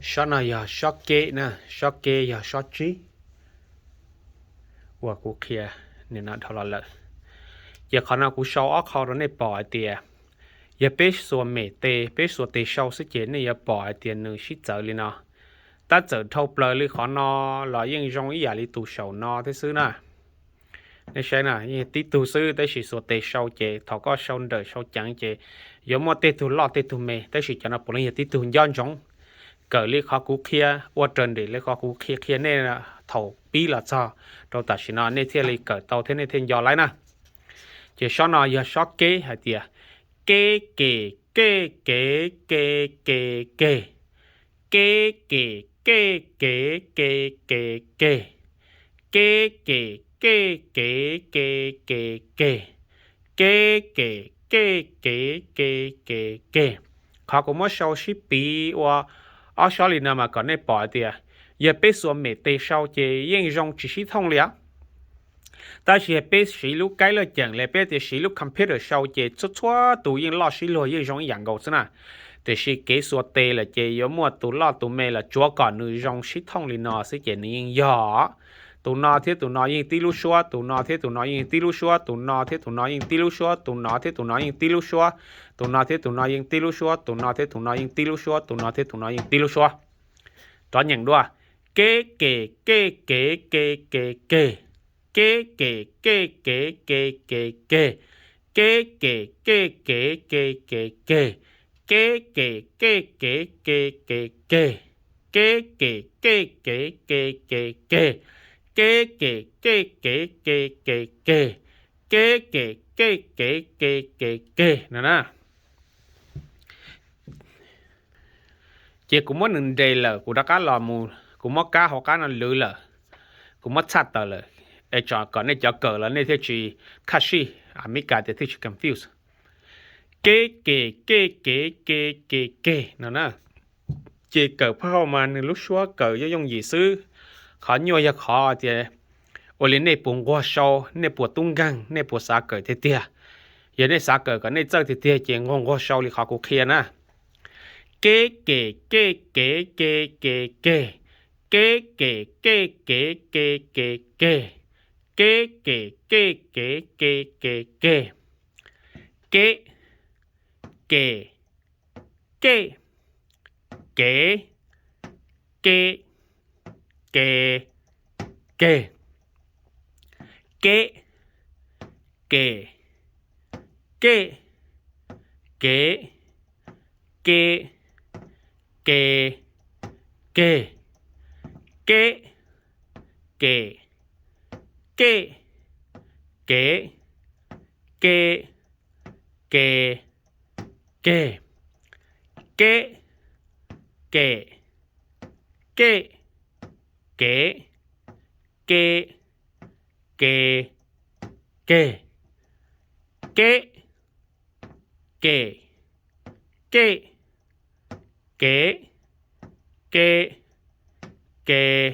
Sob no yog sob keb na, sob keb yog sob tsib uas kuv qhia nim no dhau los lawm. Ces qhov no kuv sau ob qho rau nej pom hais tias yog peb xuas mem tes, peb xuas tes sau xwb ces nej yuav pom hais tias nws sib txawv li no. Tab txawm dhau plaws li qhov no los yeej zoo ib yam li tus saum no thiab xwb na. Nej saib na, yeej tib tug xwb, tab sis xuas tes sau ces thaum koj sau nrawm sau ceev ces yuav muaj tej tug loj tej tug me, tab sis cov no puav leej yog tib tug nco ntsoov kawm li qhov kuv qhia, ua raws nraim li qhov kuv qhia qhia nej thaum pib los txog rau tam sim no nej thiaj li kawm tau thiab nej thiaj nco laib na. Ces sob no yog sob keb hais tias keb kem kej kev ke ke keg, keb kem kej kev ke ke keg, keb kem kej kev ke ke keg, keb kem kej kev ke ke keg. Qhov kuv muab sau sib piv ua ob sob li no mas kom nej pom hais tias yog peb xuas mem tes sau ces yeej zoo tsis sib thooj li os. Tab sis yog peb siv lub kaib laj ceem li peb tias siv lub computer sau ces txhua txhua tus yeej loj sib luag yeej zoo ib yam nkaus xwb na. Tiam sis kev xuas tes lawm ces yuav muaj tus loj tus me los tsuav kom nws zoo sib thooj li no xwb ces nws yeej yog tus no thiab tus no yeej tib lub suab, tus no thiab tus no yeej tib lub suab, tus no thiab tus no yeej tib lub suab, tus no thiab tus no yeej tib lub suab, tus no thiab tus no yeej tib lub suab, tus no thiab tus no yeej tib lub suab, tus no thiab tus no yeej tib lub suab. Rov nyeem dua: keb kem kej kev ke ke keg, keb kem kej kev ke ke keg, keb kem kej kev ke ke keg, keb kem kej kev ke ke keg, keb kem kej kev ke ke keg, keb kem kej kev ke ke keg, keb kem kej kev ke ke keg no na. Ces kuv muab nws nres lawm, kuv rov qab los mus, kuv muab kab hauv qab no lwv lawm, kuv muab txhaj tawm lawm, es tso kom nej cov kawm los nej thiaj tsis khaj sij, a, Meskas tias thiaj tsis confuse. Keb kem kej kev ke ke keg no na. Ces kawm phaj hauj mas nws lub suab kawm yooj yooj yim xwb. Qhov nyuaj yog qhov tias ua li nej puas nquag sau, nej puas tub nkeeg, nej puas xav kawm tiag tiag. Yog nej xav kawm kom nej txawj tiag tiag ces nquag nquag sau li qhov kuv qhia na. Keb kem kej kev ke ke keg, keb kem kej kev ke ke keg, keb kem kej kev ke ke keg, keb kem kej kev ke ke keg, keb kem kej kev ke ke keg, keb kem kej kev ke ke keg, keb kem kej kev ke ke keg, keb kem kej kev ke ke keg, keb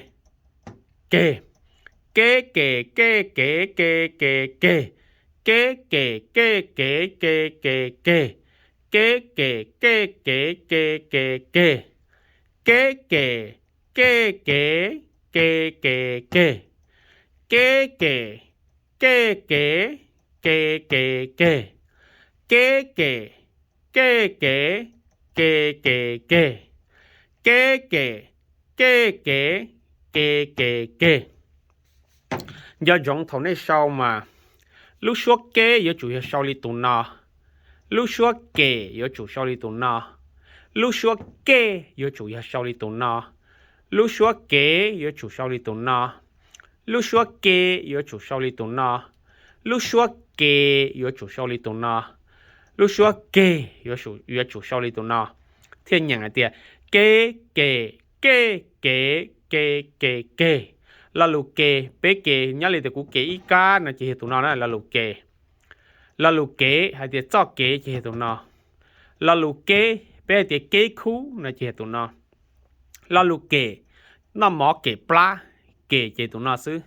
kem kej kev ke ke keg, keb kem kej kev ke ke keg, keb kem kej kev ke ke keg, keb kem kej kev ke ke keg, keb kem kej kev ke ke keg, keb kem kej kev ke ke keg, keb kem kej kev ke ke keg. Nco ntsoov thaum nej sau mas lub suab keb yuav tsum yog sau li tus no, lub suab kem yuav tsum sau li tus no, lub suab kej yuav tsum yog sau li tus no, lub suab kev yuav tsum sau li tus no, lub suab ke yuav tsum sau li tus no, lub suab ke yuav tsum sau li tus no, lub suab ke yuav tsum sau li tus no, thiaj nyeem hais tias keb kem kej kev ke ke keg. Lo lus ke, peb ke nyob li tias kuv ke ib kab no ces yog tus no na, lo lus ke. Lo lus kev hais tias txoj kev ces yog tus no. Lo lus keb, peb hais tias keb khub no ces yog tus no. Lo lus kem, noj mov kem plab, kem ces tus no xwb.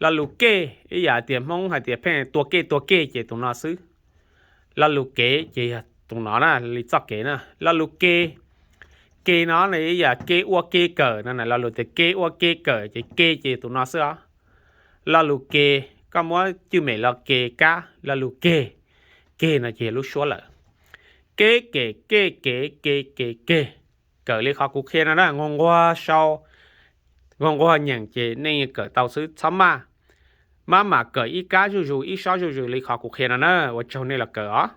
Lo lus kej, ib yam tias Hmoob hais tias pheej tua kej tua kej ces tus no xwb. Lo lus kev ces yog tus no na, li txoj kev na. Lo lus ke, Ke no nws yam ke ua ke kawm no na, lo lus tias ke ua ke kawm ces ke ces tus no xwb os. Lo lus ke, koj muab cwj mem los ke kab, lo lus ke, ke no ces yog lub suab lawm. Keb kem kej kev ke ke ke. Kawm li qhov kuv qhia no na, nquag nquag sau, nquag nquag nyeem ces nej kawm tau xwb, txhob maj, maj mam kawm ib kab zuj zus ib sob zuj zus li qhov kuv qhia no na. Ua tsaug nej los kawm os.